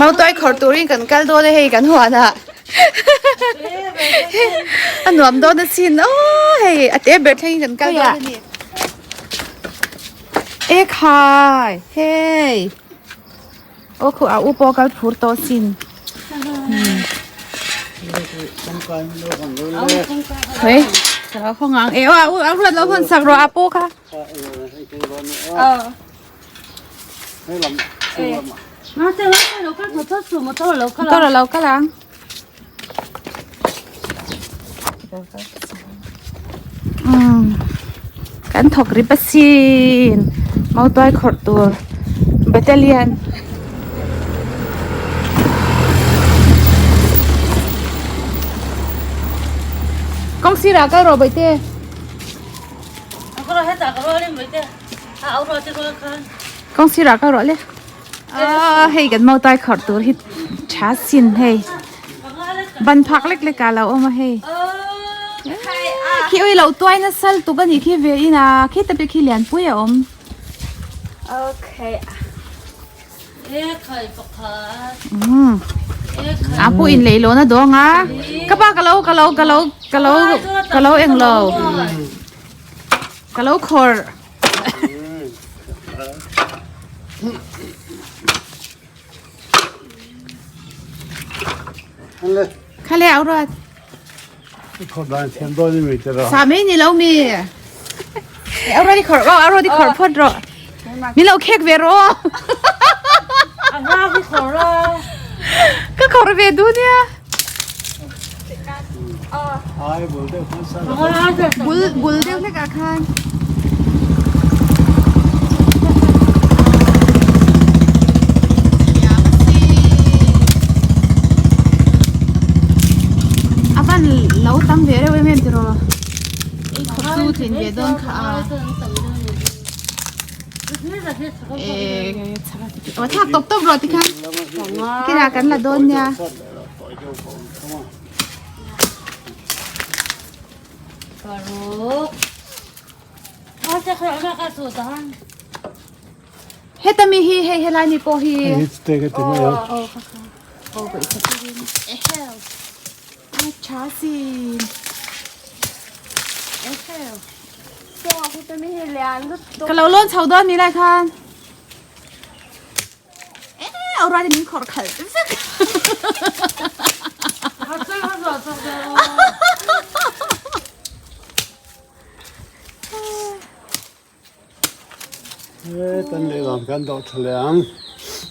Mautuai khawrh turin kan kal dawn a hei kan huan ah a nuam dawn asin aw hei a te ber thlengin kan kal dawn a ni. E khai hei aw khu a u pawh a kal phur tawh asin. Hei ka lo khaw ngang e aw a u a ruat lo hawn sak rawh a pu kha. Motor a lo kal ang. Kan thawk ri pasin mautuai khawrh tur battalion. Kawng sirah kal rawh bawihte. Kawng sirah kal rawh le. Aaa hei kan mautai khawrh tur hi tha sin hei. Ban phak lek lek ah lo awm a hei. Khi ui lo tuai nasa lutuk a nih khi ve in a khi te pawh khi lianpui a awm. A pu in lei lawn a dawng a ka pa ka lo ka lo ka lo ka lo ka lo eng lo ka lo khawrh. Khale au ruat. Sa mai ni lo mi. Au ruat i khawrh rawh au ruat i khawrh phawt rawh. Min lo khek ve rawh. Ka khawrh ve duh nia. Bul bul deuh hlek ah khan. A van lo tam ve reuh em em tiraw ei khawp chu tlin ve dawn kha a eh thlak tawp tawp rawh tikhan kinah kan la dawn nia. Heta mi hi hei helai mi pawh hi. Hei te ka ti mai a. Aw kha kha. Aw ka i turin. Eheu. A tha sin. Eheu. Chaw heta mi hi lian lutuk. Ka lo lawn chho dawn mi lai khan. Aw rualin min khawrh khalh vek.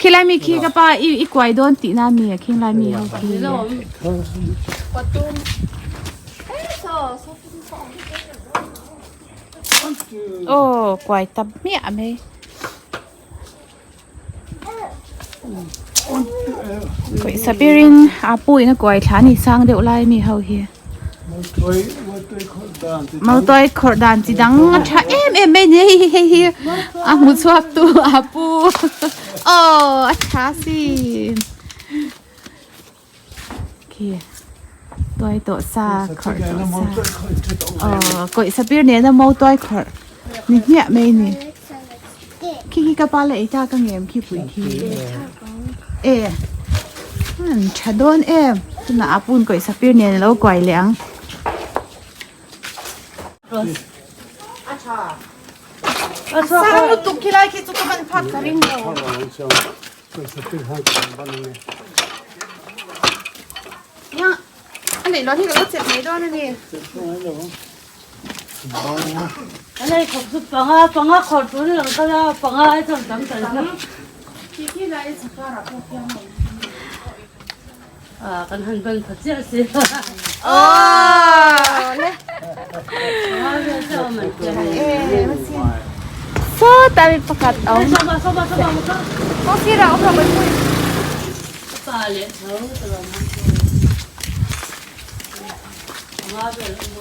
Khilai mi khi ka pa i i kuai dawn tih na mi a khilai mi ho khi. Aw kuai tam hmiah mai. Pawisa berin a pu in a kuai thla a ni sang deuh lai ami ho hi mautuai khawrh dan chi dang a tha em em mai a ni hei hei hi a hmu chhuak tu a pu aw a tha sin khi tuai tawh sa khawrh tawh sa aw pawisa bir nena mautuai khawrh ni hmiah mai a ni. Khi khi ka pa la ei ta ka ngem khi pui khi e an tha dawn em tunah a pun kawih sapir nen alo kuai leh ang. A sang lutuk khi lai khi chu ka ban phak ka ring lo. A neih loh hi ka lo chep mai dawn a ni. Sawtah mi pakhat a awm.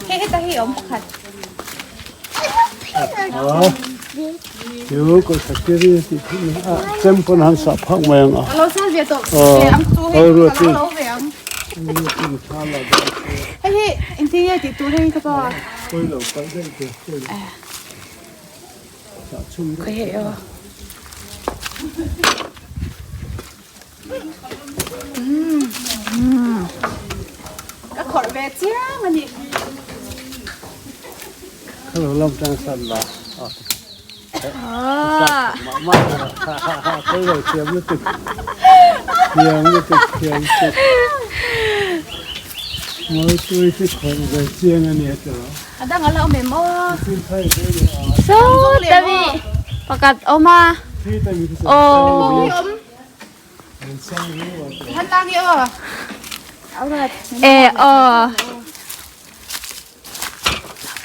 Hei heta hi a awm pakhat. Chu ko sakiri ti a chem pon han sa phak mai ang a. Lo sal ve tawh ve ang chu hei ka lo lo ve ang. Hei hi engtin nge tih tur hei ka pa. Koi lo kal deuh te. Koi hei aw. ve chiang a ni. Kha lo lam tang san la. Mah mah kha lo thiam lutuk. Thiam lutuk thiam lutuk. Mawitui hi khawih ve chiang a nia tiraw. A dang a la awm em aw. Saw tami pakhat awm a. Aw. Han tang i aw. E aw.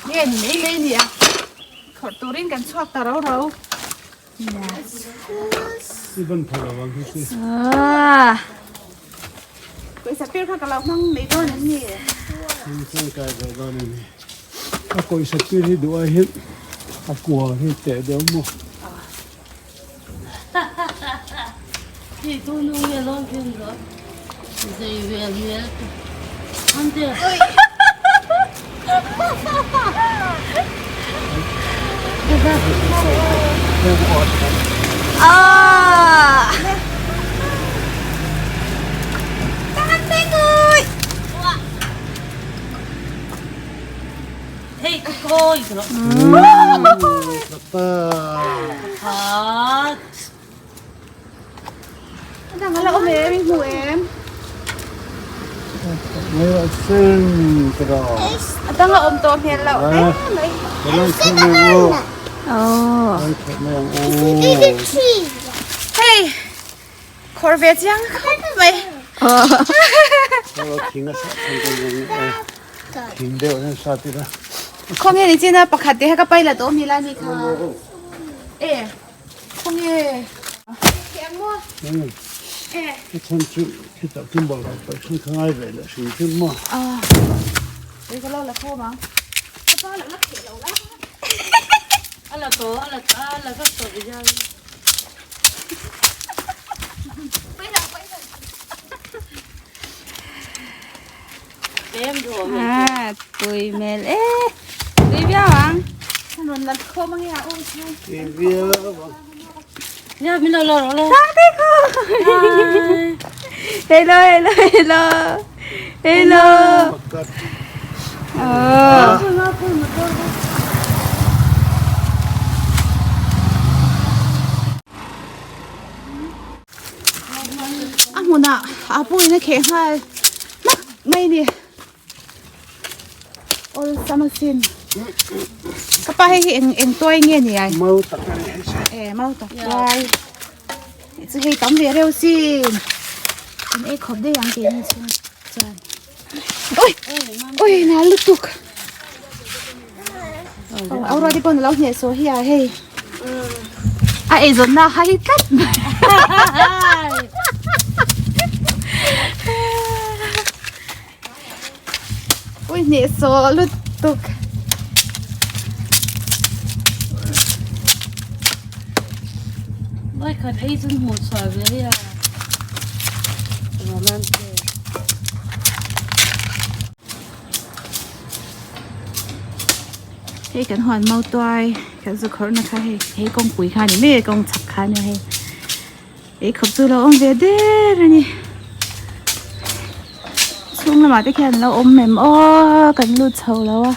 Nge ni mai mai ni a. Khawrh turin kan chhuak ta rau rau. Pawisa pir kha ka lo hmang mai dawn em ni? A pawisa pir hi duh ai hian a kua hi teh deuh maw? A dang a la awm em i hmu em? A dang a awm tawh hmel loh hle mai. Hei khawr ve chiang khawp mai. Khawnge ni china pakhat te kha ka pai la tawh mi la ni kha. E khawnge. À, tui mel e. Tui viau ang. Rawn la khawm ange a aw chu. Hello, hello, hello. Hello. Ờ. A hmunah a puiin a kheh nghal hmak mai a ni awlsam asin ka pa hei hi eng eng tuai nge ni ai mau tak a ni hei e mau tak tuai chu hei tam ve reuh sin kan ei khawp daih ang tih ni chuan chuan ui ui nal lutuk Aurora te pawn a lo hneh saw hi a hei a eizawnna a hai tlat mai ui hneh saw lutuk Hei kan huan mau tuai kan zu khawrhna kha hei hei kawngpui kha a ni mai a kawng chhak kha a nia hei ei khawp chu lo awm ve der a ni chhung lamah te khian lo awm em aw kan lut chho lo a.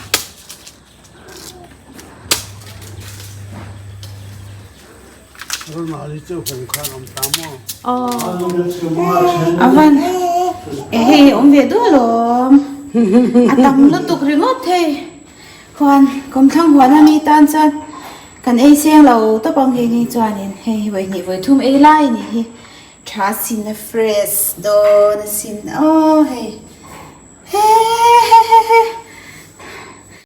A van e hei awm ve duh alawm a tam lutuk ringawt hei huan kawmthlang huan ami tan chuan kan ei seng lo tawp ang hei ni chuanin hei vawi hnih vawi thum ei lai a nih hi tha sin a fresh dawn asin aw hei he he he he.